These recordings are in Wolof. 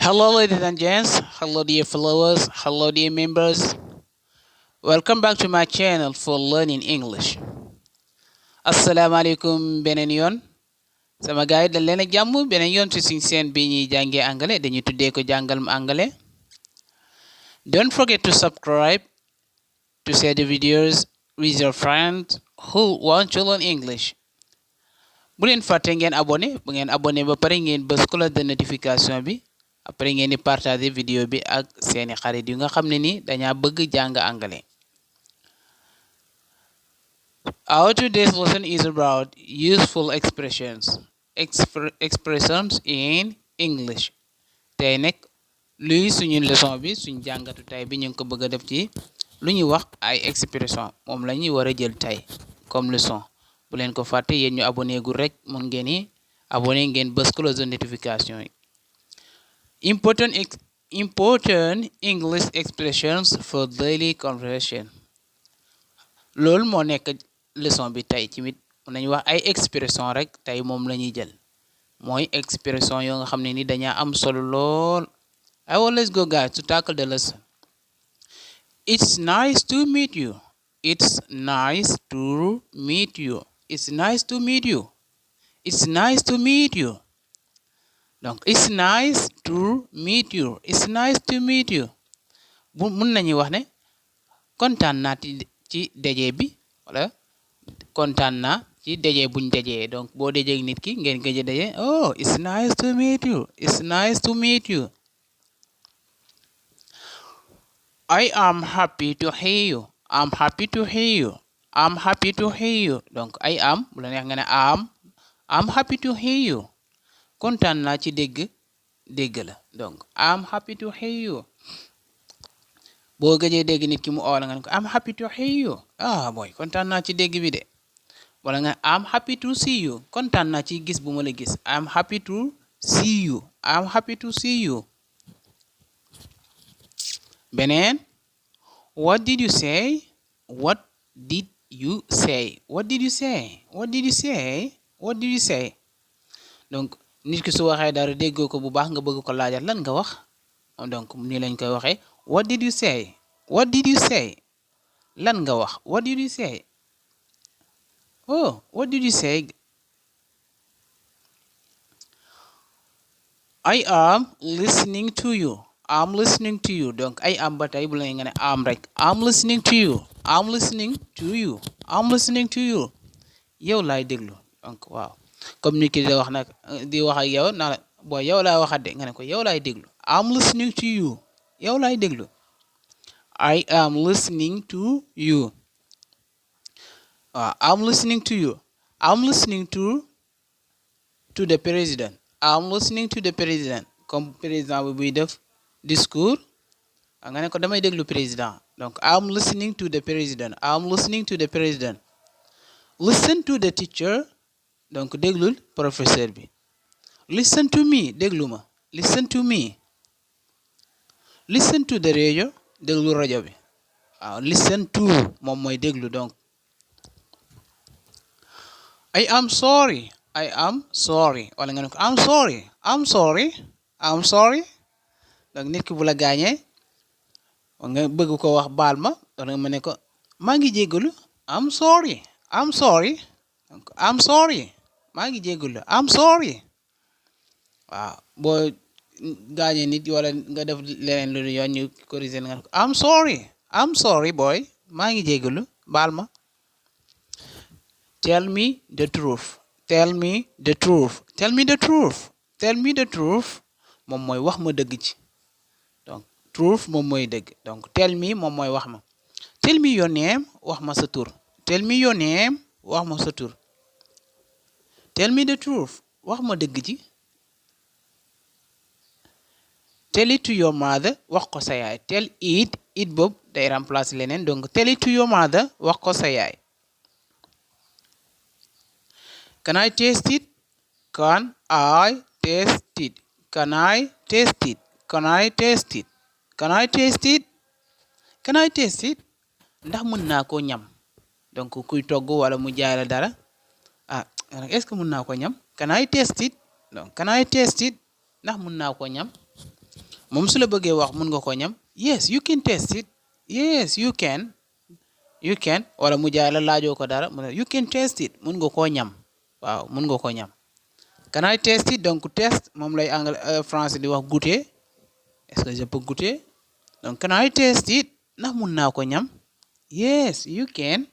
Hello, ladies and gents. Hello, dear followers. Hello, dear members. Welcome back to my channel for learning English. Assalamualaikum beneen yoon sama gaay dal leen ak jàmm beneen yoon ci suñ seen bi ñuy jàngee anglais dañuy tuddee ko jàngalum anglais. Don't forget to subscribe, to share the videos with your friends who want to learn English. Bu leen fàtte ngeen abonné bu ngeen abonné ba pare ngeen bës cloche de notification bi. Après ngeen di partager vidéo bi ak seeni xarit yu nga xam ne ni dañaa bëgg jàng anglais. Our today's lesson is about useful expressions in English. Tey nag luy suñu leçon bi suñ jàngatu tey bi ñu ngi ko bëgg a def ci lu ñuy wax ay expression moom la ñuy war a jël tey comme leçon. Bu leen ko fàtte yéen ñu abonné gu rek mun ngeen ni abonné ngeen bës cloche de notification yi. Important English expressions for daily conversation. Loolu moo nekk leçon bi tey tamit mën nañu wax ay expression rek tey moom la ñuy jël mooy expression yoo nga xam ne ni dañaa am solo lool. Let's go guys to tackle the lesson. It's nice to meet you. It's nice to meet you. It's nice to meet you. It's nice to meet you. Donc it's nice to meet you. It's nice to meet you. Mun nañu wax ne kontaan naa ci daje bi wala kontaan naa ci daje buñ dajee donc boo dajee nit ki ngeen gëj a daje oh it's nice to meet you. It's nice to meet you. I am happy to hear you. I'm happy to hear you. I'm happy to hear you. Donc I am bu la neex nga ne I'm happy to hear you. Kontaan naa ci dégg la donc I'm happy to hear you. Boo gëjee dégg nit ki mu oo la nga ne ko I'm happy to hear you. Boy kontaan naa ci dégg bi de. Wala nga I'm happy to see you. Kontaan naa ci gis bu ma la gis. I'm happy to see you. I'm happy to see you. Beneen what did you say? What did you say? What did you say? What did you say? What did you say? Donc nit ki su waxee dara déggoo ko bu baax nga bëgg ko laajal lan nga wax donc nii lañ koy waxee what did you say? What did you say? Lan nga wax what did you say? What did you say? I am listening to you. I'm listening to you. Donc I am ba tey bu la nga ne am rek I'm listening to you. I'm listening to you. I'm listening to you. Yow laay déglu donc waaw comme nit ki di wax nag di wax ak yow naa la booy yow laay waxat de nga ne ko yow laay déglu I'm listening to you. Yow laay déglu I am listening to you. I'm listening to you. I'm listening to the president. I'm listening to the president. Comme président bi buy def discours nga ne ko damay déglu président donc I'm listening to the president. I'm listening to the president. Listen to the teacher. Donc déglul professeur bi. Listen to me déglu ma. Listen to me. Listen to the radio déglu rajo bi. Listen to moom mooy déglu donc. I am sorry. I am sorry. Wala nga ne ko I'm sorry. I'm sorry. I'm sorry. Donc nit ki bu la gaañee nga bëgg ko wax baal ma wala nga ne ko maa ngi jéggalu I'm sorry. I'm sorry. Donc I'm sorry. maa ngi jégalu I'm sorry. Boo gaañee nit wala nga def leneen lu yoon ñu corriger nga ne ko I'm sorry. I'm sorry boy maa ngi jégalu baal ma. Tell me the truth. Tell me the truth. Tell me the truth. Tell me the truth moom mooy wax ma dëgg ci donc truth moom mooy dëgg donc tell me moom mooy wax ma. Tell me your name wax ma sa tur. Tell me your name wax ma sa tur. Tell me the truth wax ma dëgg ji. Tell it to your mother wax ko sa yaay. Tell it boobu day remplacer leneen donc tell it to your mother wax ko sa yaay. Can I taste it? Can I taste it? Can I taste it? Can I taste it? Can I taste it? Can I taste it? Ndax mën naa koo ñam donc kuy togg wala mu jaay la dara est-ce que mën naa ko ñam? Can I taste it? Donc can I taste it? Ndax mën naa ko ñam? moom su la bëggee wax mun nga ko ñam yes you can taste it yes you can wala mu jaay la laajoo ko dara you can taste it mun nga koo ñam waaw mun nga koo ñam can I taste it donc test moom lay français di wax goûter est-ce que je peux goûter donc can I taste it ndax mun naa ko ñam yes you can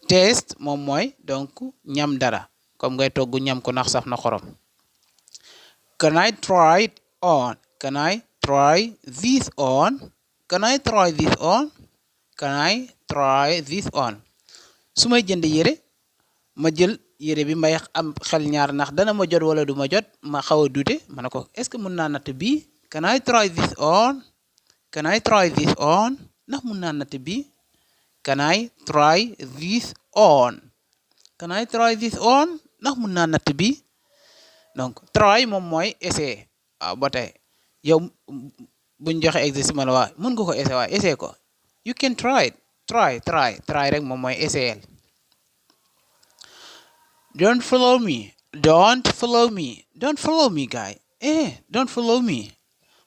taste moom mooy donc ñam dara comme ngay togg ñam ko ndax saf na xorom can I try it on can I try this on can I try this on can I try this on su may jënd yére ma jël yére bi may am xel ñaar ndax dana ma jot wala du ma jot ma xaw a dute ma ne ko est-ce que mun naa natt bii can I try this on can I try this on ndax mun naa natt bii can I try this on can I try this on ndax mun naa natt bii donc try moom mooy essayer waaw ba tey yow buñ joxe exercice ma la waa mun nga ko essayer waaye essayer ko you can try it try rek moom mooy essayer don't follow me don't follow me guy don't follow me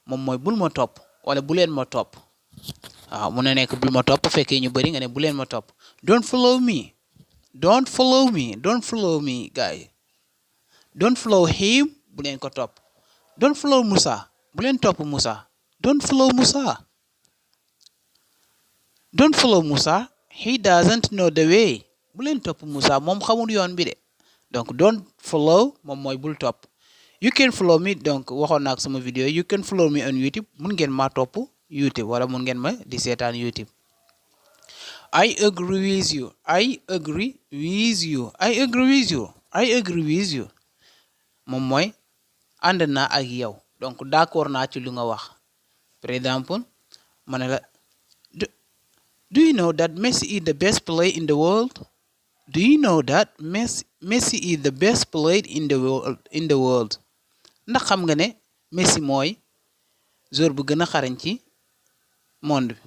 moom mooy bul ma topp wala bu leen ma topp waaw mun na nekk bul ma topp fekkee ñu bëri nga ne bu leen ma topp don't follow me guy don't follow him bu leen ko topp don't follow Musa bu leen topp Musa don't follow Musa he doesn't know the way bu leen topp Musa moom xamul yoon bi de donc don't follow moom mooy bul topp you can follow me donc waxoon naa ak sama vidéo you can follow me on YouTube mun ngeen ma topp YouTube wala mun ngeen ma di seetaan YouTube I agree with you moom mooy ànd naa ak yow donc d'accord naa ci lu nga wax par exemple ma ne la do you know that Messi is the best player in the world do you know that Messi is the best player in the world ndax xam nga ne Messi mooy joueur bu gën a xarañ ci monde bi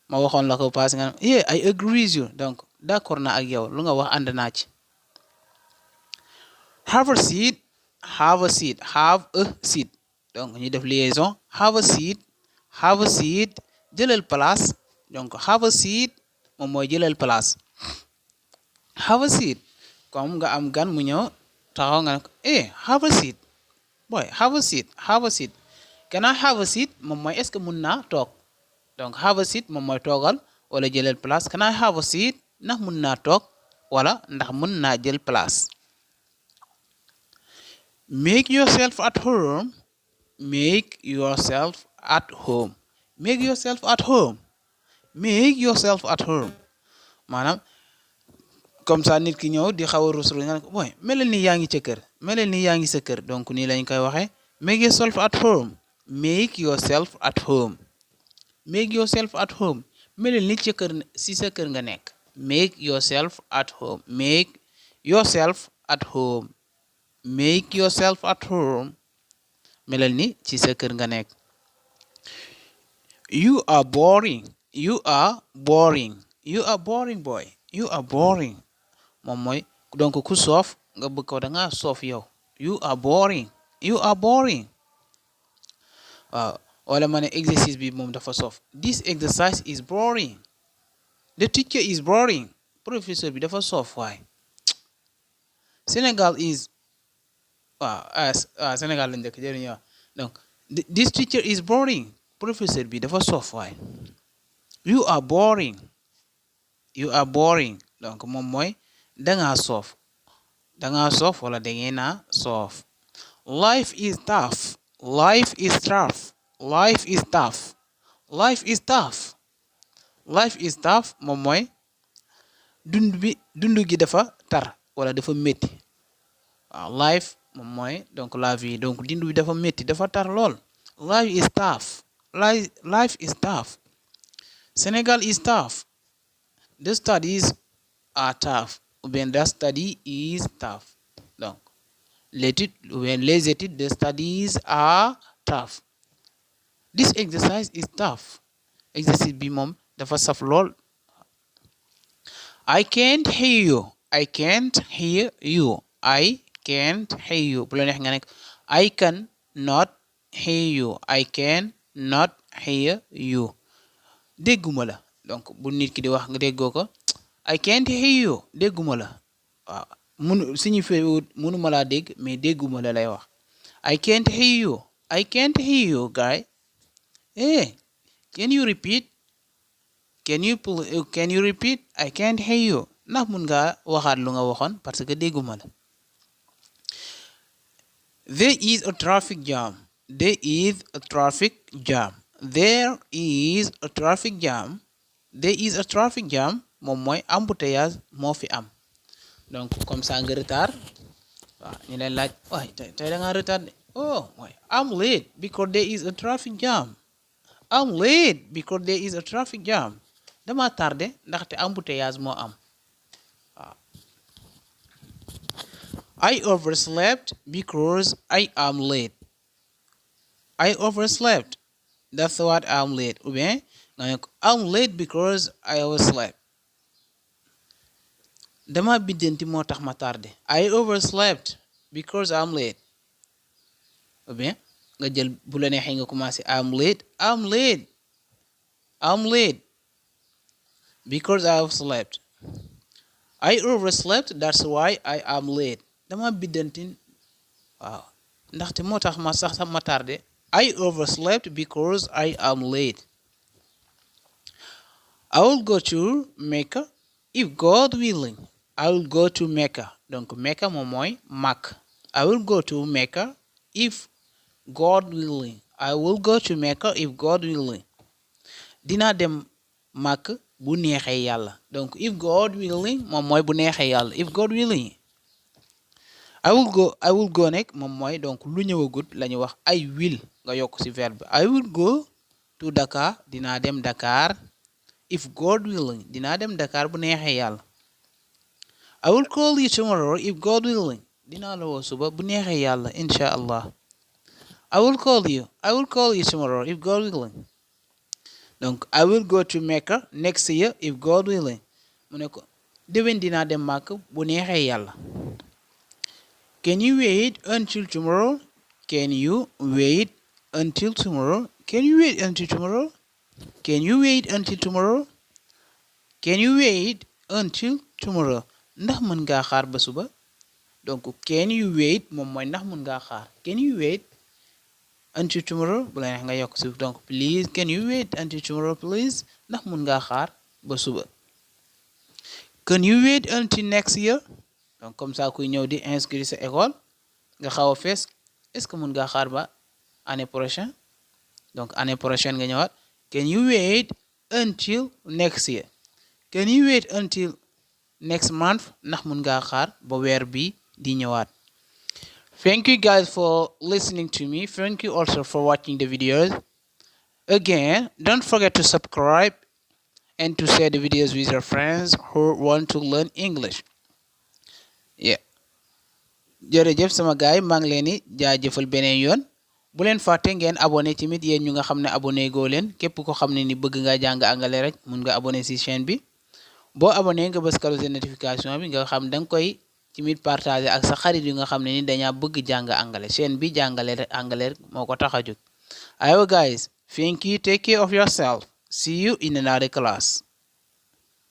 ma waxoon la ko paase nga yeah I agree with you donc d'accord naa ak yow lu nga wax ànd naa ci have a seat donc ñu def liaison have a seat jëlal place donc have a seat moom mooy jëlal place have a seat comme nga am gan mu ñëw taxaw nga ne ko have a seat boy have a seat can I have a seat moom mooy est-ce que mun naa toog donc have a seat moom mooy toogal wala jëlal place can I have a seat ndax mun naa toog wala ndax mun naa jël place make yourself at home maanaam comme ça nit ki ñëw di xaw a rusru nga ne ko boy melal ni yaa ngi ca kër melal ni yaa ngi sa kër donc nii lañ koy waxee make yourself at home melal ni ca kër si sa kër nga nekk make yourself at home melal ni ci sa kër nga nekk you are boring boy moom mooy donc ku soof nga bëgg ko da nga soof yow you are boring waaw wala ma ne exercice bi moom dafa soof this exercise is boring the teacher is boring professeur bi dafa soof waay Sénégal is Sénégal lañ dëkk jëriñu wax donc this teacher is boring professeur bi dafa soof waay you are boring donc moom mooy dangaa soof wala dangeen soof life is tough moom mooy dund gi dafa tar wala dafa métti waaw life moom mooy donc la vie donc dund bi dafa métti dafa tar lool life is tough Senegal is tough the studies are tough ou bien the study is tough donc l'étude ou bien les études the studies are tough this exercise is tough exercice bi moom dafa saf lool I can't hear you bu la neex nga nekk I can not hear you. I can not hear you. dégguma la donc bu nit ki di wax nga déggoo ko I can't hear you dégguma la waaw mun signifie munuma laa dégg mais dégguma la lay wax I can't hear you. I can't hear you guy. Can you repeat? Can you repeat? I can't hear you. ndax mun nga waxaat lu nga waxoon parce que dégguma la. There is a traffic jam. There is a traffic jam. There is a traffic jam. There is a traffic jam moom mooy embouteillage moo fi am donc comme ça nga retard waaw ñu leen laaj waay tey da nga retard oh mooy I'm late because there is a traffic jam. I'm late because there is a traffic jam. dama tardé ndaxte embouteillage moo am waaw. I overslept because I am late. I overslept. That's what I'm late. Ou bien I'm late because I overslept. dama biddanti moo tax ma tardé. I overslept because I'm late. Ou bien nga jël bu la neexee nga commencé I'm late. I'm late. I'm late because I overslept. I overslept. That's why I am late. dama biddanti waaw ndaxte moo tax ma sax ma tardé. I overslept because I am late. I will go to Mecca if God willing. I will go to Mecca. Donc Mecca moom mooy Makka. I will go to Mecca if God willing. I will go to Mecca if God willing. Dinaa dem Makka bu neexee yàlla. Donc if God willing moom mooy bu neexee yàlla. If God willing. I will go nekk moom mooy donc lu ñëwagut la ñu wax I will nga yokk ci verbe. I will go to Dakar. Dinaa dem Dakar. If God willing. Dinaa dem Dakar bu neexee yàlla. I will call you tomorrow if God willing. Dinaa la woo suba bu neexee yàlla insha allah. I will call you tomorrow if God willing. Donc I will go to Mecca next year if God willing. mu ne ko déwén dinaa dem Makka bu neexee yàlla. Can you wait until tomorrow? Can you wait until tomorrow? Can you wait until tomorrow? Can you wait until tomorrow? Can you wait until tomorrow? Ndax mën ngaa xaar ba suba? Donc can you wait moom mooy ndax mën ngaa xaar. Can you wait until tomorrow? bu la neex nga yokk si donc please can you wait until tomorrow please? Ndax mën ngaa xaar ba suba. Can you wait until next year? donc comme ça kuy ñëw di inscrire sa école nga xaw a fees est-ce que mën ngaa xaar ba année prochaine donc année prochaine nga ñëwaat. Can you wait until next year? Can you wait until next month? ndax mën ngaa xaar ba weer bi di ñëwaat. Thank you guys for listening to me. Thank you also for watching the videos. Again, don't forget to subscribe and to share the videos with your friends who want to learn English. Yeah. jërëjëf sama gaay maa ngi leen di jaajëfal beneen yoon bu leen fàtte ngeen abonné tamit yéen ñu nga xam ne abonné goo leen képp ko xam ne ni bëgg nga jàng anglais rek mun nga abonné ci chaîne bi boo abonné nga bës cloche de notification bi nga xam da nga koy tamit partager ak sa xarit yu nga xam ne ni dañaa bëgg jàng anglais chaîne bi jàngale rek anglais rek moo ko tax a jóg. Aywa guys, thank you, take care of yourself. See you in another class.